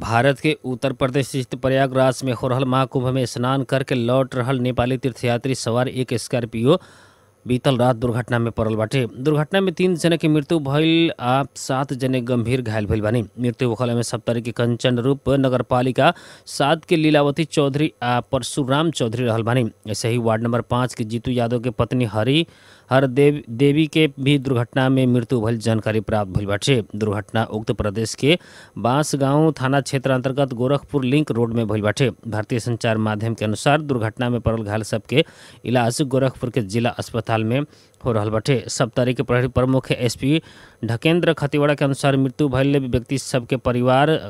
भारत के उत्तर प्रदेश स्थित प्रयागराज में हो रहल महाकुंभ में स्नान करके लौट रहल नेपाली तीर्थयात्री सवार एक स्कॉर्पियो बीतल रात दुर्घटना में पड़ल बाटे। दुर्घटना में 3 जने के मृत्यु भइल आ 7 जने गंभीर घायल भइल बानी। मृत्यु होखला में सप्तरी के कंचन रूप नगरपालिका 7 के लीलावती चौधरी आ परशुराम चौधरी रहल बानी। ऐसे ही वार्ड नंबर 5 के जीतू यादव के पत्नी हरि हर देवी के भी दुर्घटना में मृत्यु भइल जानकारी प्राप्त भइल बाटे। दुर्घटना उक्त प्रदेश के बांसगांव थाना क्षेत्र अंतर्गत गोरखपुर लिंक रोड में भइल बाटे। भारतीय संचार माध्यम के अनुसार दुर्घटना में पड़ल घायल सबके इलाज गोरखपुर के जिला अस्पताल में हो रहल बाटे। सप्तरी के प्रहरी प्रमुख एसपी ढकेंद्र खतिवड़ा के अनुसार मृत्यु भइल व्यक्ति सबके परिवार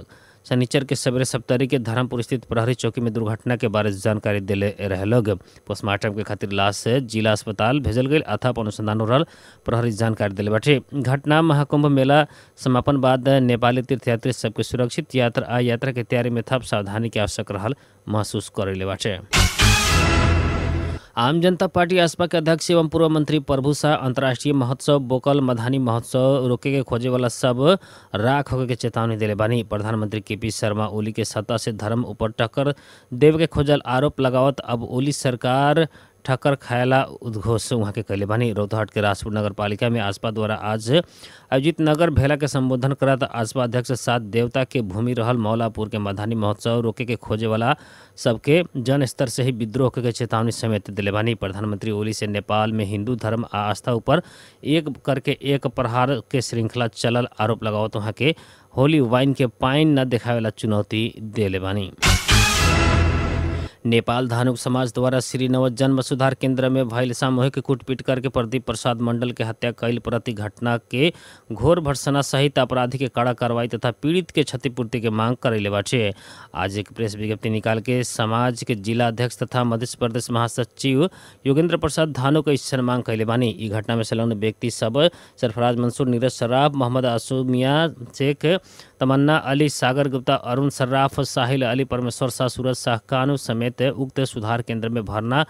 शनिचर के सवेरे सप्तरी के धर्मपुर स्थित प्रहरी चौकी में दुर्घटना के बारे जानकारी दिले रहे लोग। पोस्टमार्टम के खातिर लाश जिला अस्पताल भेजल गई अथवा अनुसंधान हो रहल प्रहरी जानकारी दिले बाटे। घटना महाकुंभ मेला समापन बाद नेपाली तीर्थयात्री सबके सुरक्षित यात्रा आ यात्रा के तैयारी में थप सावधानी के आवश्यक रहल महसूस करैले बाटे। आम जनता पार्टी आसपा के अध्यक्ष एवं पूर्व मंत्री प्रभु शाह अंतर्राष्ट्रीय महोत्सव बोकल मधानी महोत्सव रोके के खोजे वाला सब राख होके के चेतावनी दिले बानी। प्रधानमंत्री केपी शर्मा ओली के सत्ता से धर्म ऊपर टक्कर देव के खोजल आरोप लगावत अब ओली सरकार ठक्कर खायला उद्घोष वहाँ के कैले बानी। रौतहट के राजपुर नगर पालिका में आसपा द्वारा आज आयोजित नगर भेला के संबोधन करत आसपा अध्यक्ष 7 देवता के भूमि रहल मौलापुर के मधानी महोत्सव रोके के खोजे वाला सबके जन स्तर से ही विद्रोह के चेतावनी समेत दिले बानी। प्रधानमंत्री ओली से नेपाल में हिंदू धर्म आ आस्था ऊपर एक करके एक प्रहार के श्रृंखला चलल आरोप लगावत वहाँ के होली वाइन के पाइन न देखावेला चुनौती दिले बानी। नेपाल धानुक समाज द्वारा श्री नव जन्म सुधार केंद्र में भइल सामूहिक कुटपीट करके प्रदीप प्रसाद मंडल के हत्या कैल प्रति घटना के घोर भर्त्सना सहित अपराधी के कड़ा कार्रवाई तथा पीड़ित के क्षतिपूर्ति के मांग करैले बाटे। आज एक प्रेस विज्ञप्ति निकाल के समाज के जिला अध्यक्ष तथा मध्य प्रदेश महासचिव योगेंद्र प्रसाद धानुक ऐसन मांग कैले बानी। ई घटना में संलग्न व्यक्ति सब सरफराज मंसूर, नीरज सराफ, मोहम्मद आसू मियाँ शेख, तमन्ना अली, सागर गुप्ता, अरुण सर्राफ, साहिल अली, परमेश्वर शाह, सूरज शाह कानू समेत उक्त सुधार केंद्र में भरना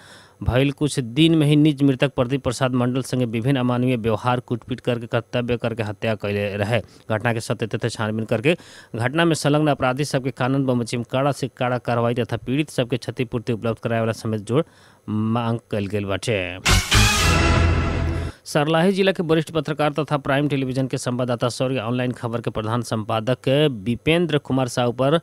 भइल कुछ दिन में ही निज मृतक प्रदीप प्रसाद मंडल संगे विभिन्न अमानवीय व्यवहार कुटपीट करके कर्तव्य करके हत्या कैले रहे। घटना के सत्य तथ्य छानबीन करके घटना में संलग्न अपराधी सबके कानून बमोजिम कड़ा से कड़ा कार्रवाई तथा पीड़ित सबके क्षतिपूर्ति उपलब्ध कराए वाला समेत जोड़ मांग कल गेल बाटे। सरलाही जिला के वरिष्ठ पत्रकार तथा प्राइम टेलीविजन के संवाददाता शौर्य ऑनलाइन खबर के प्रधान संपादक विपेंद्र कुमार साहू पर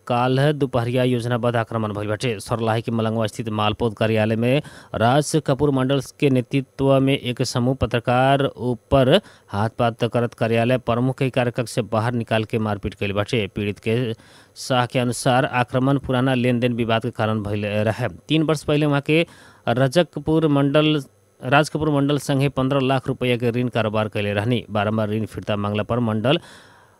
काल दोपहरिया योजनाबद्ध आक्रमण भइल बाटे। सरलाही के मलंगवा स्थित मालपोत कार्यालय में राज कपूर मंडल के नेतृत्व में एक समूह पत्रकार ऊपर हाथ पात करत कार्यालय प्रमुख के कार्यकक्ष से बाहर निकाल के मारपीट कैल बाटे। पीड़ित के शाह के अनुसार आक्रमण पुराना लेन then विवाद के कारण भइल रहे। 3 वर्ष पहले वहाँ के राज कपूर मंडल संगे 15 लाख रुपया के ऋण कारोबार कैले रहनी। बारम्बार ऋण फिर्ता मांगला पर मंडल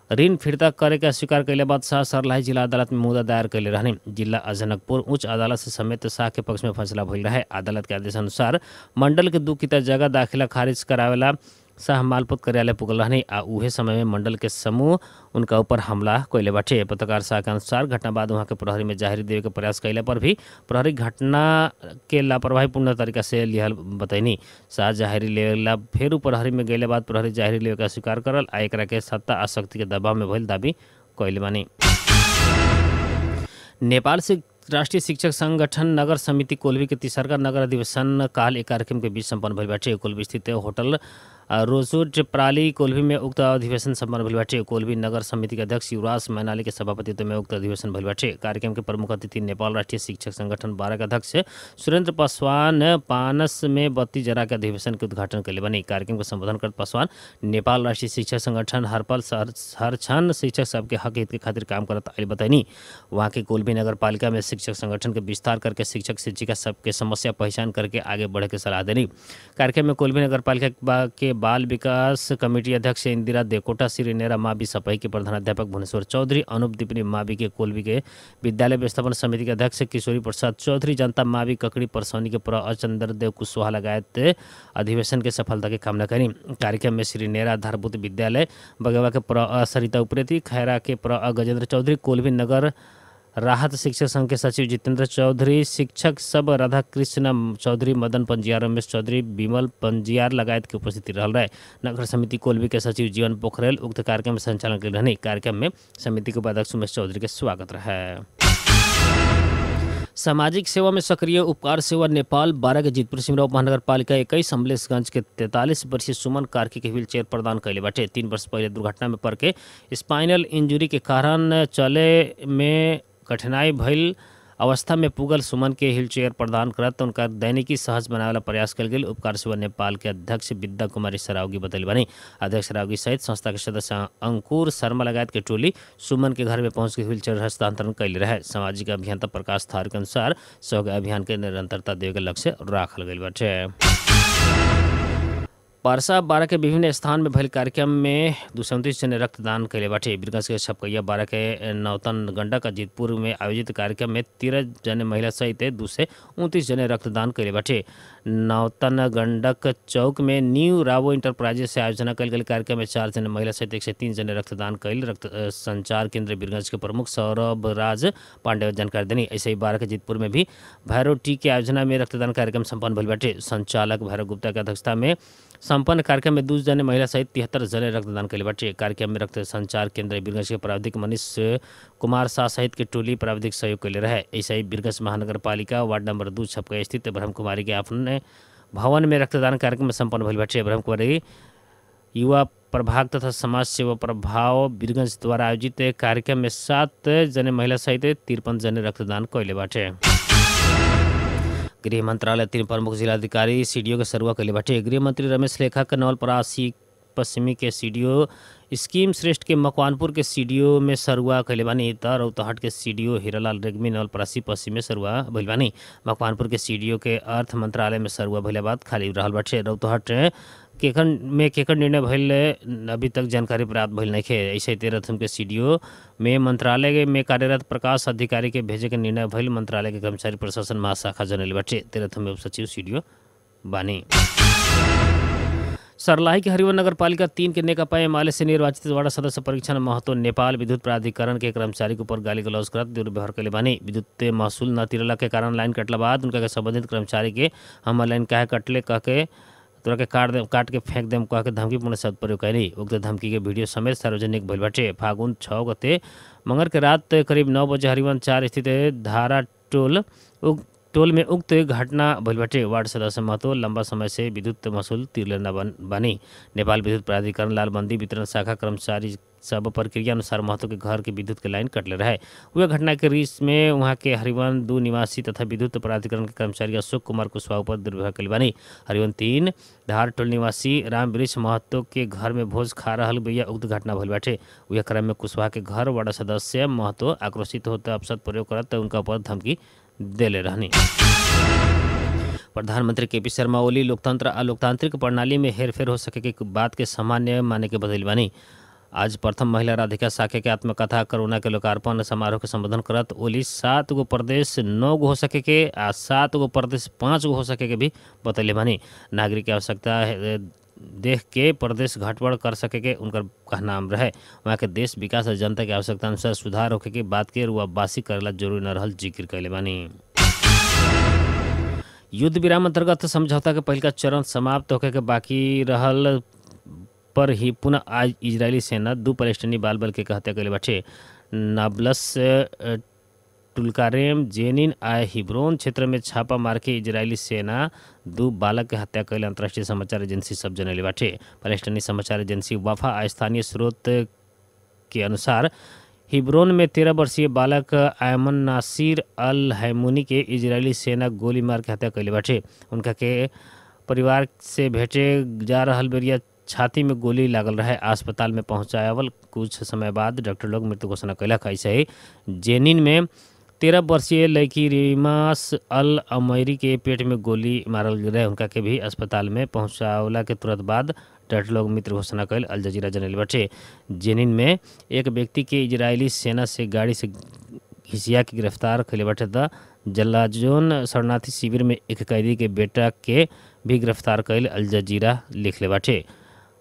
ऋण फिर्ता करे के अस्वीकार कैले बाद शाह सरलाही जिला अदालत में मुद्दा दायर कैले रहनी। जिला जनकपुर उच्च अदालत से समेत शाह के पक्ष में फैसला भइल रहे। अदालत के आदेश अनुसार मंडल के 2 किता जगह दाखिला खारिज करावेला शाह मालपोत कार्यालय पुगल रहनी आ उहे समय में मंडल के समूह उनका ऊपर हमला कैले बाटे। पत्रकार शाह के अनुसार घटना बाद वहाँ के प्रहरी में जाहिर देवे के प्रयास कैले पर भी प्रहरी घटना के लापरवाहीपूर्ण तरीका से लिहल बतैनी। शाह जाहिरी लेला फेरू प्रहरी में गैले बाद प्रहरी जाहिरी लेवे के स्वीकार करल आ एकरा के सत्ता आ शक्ति के दबाव में भइल दाबी कैले बानी। नेपाल से राष्ट्रीय शिक्षक संगठन नगर समिति कोलवी के तीसरका नगर अधिवेशन काल एक कार्यक्रम के बीच सम्पन्न भइल बाटे। कोलवी स्थित होटल रोजोट प्राली कोलवी में उक्त अधिवेशन सम्पन्न भइल बाटे। कोलवी नगर समिति के अध्यक्ष युवराज मैनाली के सभापतित्व में उक्त अधिवेशन भइल बाटे। कार्यक्रम के प्रमुख अतिथि नेपाल राष्ट्रीय शिक्षक संगठन 12 के अध्यक्ष सुरेंद्र पासवान पानस में बत्ती जरा के अधिवेशन के उद्घाटन कैले बनी। कार्यक्रम को संबोधन करत पासवान नेपाल राष्ट्रीय शिक्षक संगठन हर पल हर क्षण शिक्षक सबके हक हित के खातिर काम करत आइल बतैनी। वहाँ के कोलवी नगर पालिका में शिक्षक संगठन के विस्तार करके शिक्षक शिक्षिका सबके समस्या पहचान करके आगे बढ़े के सलाह देनी। कार्यक्रम में कोलवी नगर पालिका के बाल विकास कमेटी अध्यक्ष इंदिरा देकोटा, श्री माबी सपही के प्रधानाध्यापक भुवनेश्वर चौधरी, अनूप दीपनी माबी के कोलवी के विद्यालय व्यवस्थापन समिति के अध्यक्ष किशोरी प्रसाद चौधरी, जनता माबी ककड़ी परसौनी के प्र चंद्र देव कुशवाहा लगायत अधिवेशन के सफलता की कामना करी। कार्यक्रम में श्री नेरा आधारभूत विद्यालय बगेवा के प्र सरिता उप्रेती, खैरा के प्र गजेंद्र चौधरी, कोलवी नगर राहत शिक्षक संघ के सचिव जितेंद्र चौधरी, शिक्षक सब राधा कृष्ण चौधरी, मदन पंजियार, रमेश चौधरी, विमल पंजियार लगायत के उपस्थिति रहल रहे। नगर समिति कोलबी के सचिव जीवन पोखरेल उक्त कार्यक्रम संचालन के रहने। कार्यक्रम में समिति के उपाध्यक्ष उमेश चौधरी के स्वागत रहे। सामाजिक सेवा में सक्रिय उपकार सेवा नेपाल 12 के जितपुर सिमरा उपमहानगरपालिका 21 अमलेशगंज के 43 वर्षीय सुमन कार्की के व्हील चेयर प्रदान कैले बाटे। 3 वर्ष पहले दुर्घटना में पड़ के स्पाइनल इंजुरी के कारण चले में कठिनाई भइल अवस्था में पुगल सुमन के व्हील चेयर प्रदान करत उनका दैनिकी सहज बनावेला प्रयास कल गेल। उपकार सेवा नेपाल के अध्यक्ष विद्या कुमारी सरावगी बतैले बानी। अध्यक्ष सरावगी सहित संस्था के सदस्य अंकुर शर्मा लगायत के टोली सुमन के घर में पहुँच के व्हील चेयर हस्तांतरण कैले रहे। सामाजिक अभियंता प्रकाश थार के अनुसार सहयोग अभियान के निरंतरता देवे के लक्ष्य राखल गइल बाटे। पारसा 12 के विभिन्न स्थान में भइल कार्यक्रम में 237 जने रक्तदान कैले बाटे। बीरगंज के छपकैया 12 के नौतन गंडक जीतपुर में आयोजित कार्यक्रम में 13 जने महिला सहित 229 जने रक्तदान कैले बाटे। नौतन गंडक चौक में न्यू रावो इंटरप्राइजेज से आयोजना कल गेल कार्यक्रम में 4 जने महिला सहित 103 जने रक्तदान कैल। रक्त संचार केंद्र बीरगंज के प्रमुख सौरभ राज पांडे जानकारी देनी। ऐसे ही 12 के जीतपुर में भी भैरव टी के आयोजना में रक्तदान कार्यक्रम सम्पन्न भइल बाटे। संचालक भैरव गुप्ता के अध्यक्षता में संपन्न कार्यक्रम में 2 जने महिला सहित 73 जने रक्तदान कैले बाटे। कार्यक्रम में रक्त संचार केंद्र बीरगंज के प्राविधिक मनीष कुमार शाह सहित के टोली प्राविधिक सहयोग कैले रहे। ऐसे ही बीरगंज महानगर पालिका वार्ड नंबर 2 छपका स्थित ब्रह्म कुमारी के अपने भवन में रक्तदान कार्यक्रम संपन्न भइल बाटे। ब्रह्म कुमारी युवा प्रभाग तथा समाज सेवा प्रभाव बीरगंज द्वारा आयोजित कार्यक्रम में 7 जने महिला सहित 53 जने रक्तदान कैले बाटे। गृह मंत्रालय 3 प्रमुख जिलाधिकारी सीडीओ के सरुआ कैले बाटे। गृह मंत्री रमेश लेखक नवलपरासी पश्चिमी के सीडीओ स्कीम श्रेष्ठ के मकवानपुर के सीडीओ में सरुआ कैले बानी। त रौतहट के सीडीओ हीरालाल रेग्मी नवलपरासी पश्चिम में सरुआ भइल बानी। मकवानपुर के सीडीओ के अर्थ मंत्रालय में सरुआ भइला बाद खाली रहल बाटे। रौतहट केखन में केकर निर्णय भइल अभी तक जानकारी प्राप्त भइल नइखे। ऐसे तेरह के सीडीओ में मंत्रालय में कार्यरत प्रकाश अधिकारी के भेजे के निर्णय भइल मंत्रालय के कर्मचारी प्रशासन महाशाखा जनैले बाटे। तेरह में उपसचिव सीडीओ बानी। सरलाही के हरिवन नगर पालिका 3 के नेकपा एमाले से निर्वाचित वार्ड सदस्य परीक्षण महतो नेपाल विद्युत प्राधिकरण के कर्मचारी के ऊपर गाली गलौज करत दुर्व्यवहार कैले बानी। विद्युत महसूल न तिरला के कारण लाइन कटला बाद उनका के संबंधित कर्मचारी के हमर लाइन काहे कटले कह के तोरा के काट के फेंक देम कह के धमकीपूर्ण शब्द प्रयोग कैली। उक्त धमकी के वीडियो समेत सार्वजनिक भइल बाटे। फागुन 6 गते मंगर के रात करीब 9 बजे हरिवन 4 स्थित धारा टोल में उक्त घटना भइल बाटे। वार्ड सदस्य महतो लंबा समय से विद्युत महसूल तिरले न बानी। नेपाल विद्युत प्राधिकरण लालबंदी वितरण शाखा कर्मचारी सब प्रक्रिया अनुसार महतो के घर के विद्युत के लाइन कटले रहे। वह घटना के रीस में वहाँ के हरिवन 2 निवासी तथा विद्युत प्राधिकरण के कर्मचारी अशोक कुमार कुशवाहा पर दुर्व्यवहार कैले बानी। हरिवन 3 धार टोल निवासी राम वृक्ष महतो के घर में भोज खा रहल भैया उक्त घटना भइल बाटे। वह क्रम में कुशवाहा के घर वार्ड सदस्य महतो आक्रोशित होते अपशब्द प्रयोग करत उनका ऊपर धमकी देले रहनी। प्रधानमंत्री केपी शर्मा ओली लोकतंत्र आ लोकतांत्रिक प्रणाली में हेरफेर हो सके के बात के सामान्य माने के बदल बानी। आज प्रथम महिला राधिका साके के आत्मकथा करुणा के लोकार्पण समारोह के संबोधन करत ओली 7 गो प्रदेश 9 गो हो सके के आ 7 गो प्रदेश 5 गो हो सके के भी बतैले बानी। नागरिक की आवश्यकता देख के प्रदेश घटबड़ कर सके के उनकर कहनाम रहे। वहाँ के देश विकास और जनता के आवश्यकता अनुसार सुधार होके के बात के रुआबासी करेला जरूरी न रहल जिक्र कैले बानी। युद्ध विराम अंतर्गत समझौता के पहिलका चरण समाप्त होके के बाकी रहल पर ही पुनः आज इजरायली सेना 2 पैलेस्टीनी बाल बल के हत्या कैले बाटे। नाबलस, टुलकारेम, जेनिन आ हिब्रोन क्षेत्र में छापा मार के इजरायली सेना 2 बालक के हत्या कैले अंतर्राष्ट्रीय समाचार एजेंसी सब जनैले बाटे। पैलेस्टीनी समाचार एजेंसी वफा आ स्थानीय स्रोत के अनुसार हिब्रोन में 13 वर्षीय बालक आयमन नासिर अल हैमुनी के इजरायली सेना गोली मार के हत्या कैले बाटे। उनका के परिवार से भेटे जा रहल बेरिया छाती में गोली लागल रहे। अस्पताल में पहुंचावल कुछ समय बाद डॉक्टर लोग मृत्यु घोषणा कैलक। ऐसे ही जेनिन में 13 वर्षीय लड़की रिमास अल अमेरी के पेट में गोली मारल रहे। उनका के भी अस्पताल में पहुंचावला के तुरंत बाद डॉक्टर लोग मृत्यु घोषणा कैल अल जजीरा जनैले बाटे। जेनिन में एक व्यक्ति के इजरायली सेना से गाड़ी से घिसिया के गिरफ्तार कैले बाटे। त जलाजोन शरणार्थी शिविर में एक कैदी के बेटा के भी गिरफ्तार कैल अल जजीरा लिखले बाटे।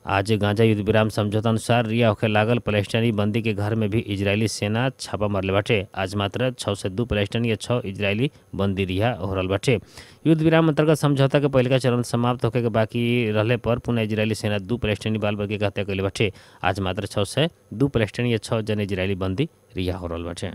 आज गांजा युद्ध विराम समझौता अनुसार रिहा होखे लागल पैलेस्टाइनी बंदी के घर में भी इजरायली सेना छापा मारले बाटे। आज मात्र 6 से 2 पैलेस्टाइनी या 6 इजरायली बंदी रिहा हो रहल बाटे। युद्ध विराम अंतर्गत समझौता के पहिलका चरण समाप्त होखे के बाकी रहले पर पुनः इजरायली सेना 2 पैलेस्टाइनी बाल बच्चा के हत्या कैले बाटे। आज मात्र 6 से 2 पैलेस्टाइनी या 6 जन इजरायली बंदी रिहा हो रहल बाटे।